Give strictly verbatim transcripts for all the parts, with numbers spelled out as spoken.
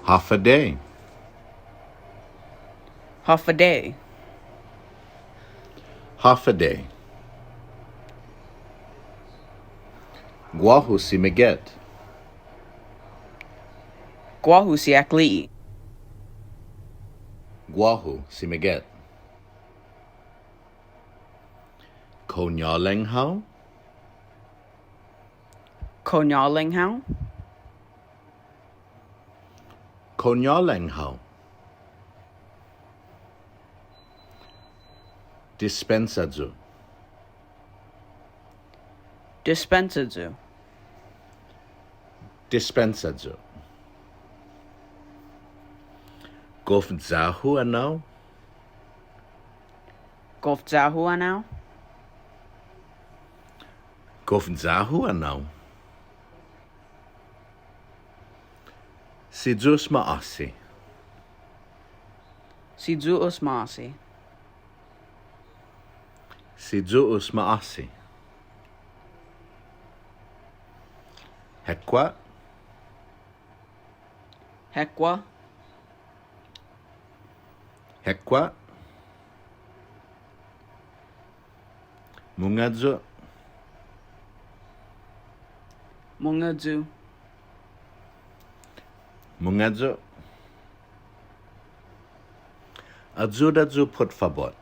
Håfa Adai. Håfa Adai. Håfa Adai. Guåhu si Miget. Guåhu si Akli'e'. Guåhu si Miget. Kao ñålang hao? Kao ñålang hao? Kao ñålang hao? Dispensa yu'. Dispensa yu'. Dispensa yu'. Gof ya-hu ennao? Gof ya-hu ennao? Gof ya-hu ennao? Si Yu'os ma'åse'. Si Yu'os ma'åse'. Si Yu'os ma'åse'. Hekkua'. Hekkua'. Hekkua'. Mungnga yu'. Mungnga yu'. Mungnga yu'. Ayuda yu', put fabot.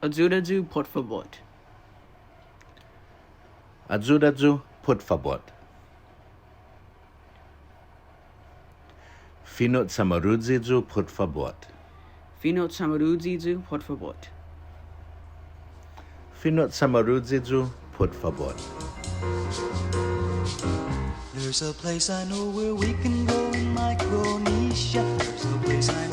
Ayuda yu', put fabot. Ayuda yu', put fabot. Fino' Chamorro yu', put fabot. Fino' Chamorro yu', put fabot. Fino' Chamorro yu', put fabot. There's a place I know where we can go in Micronesia. There's a place I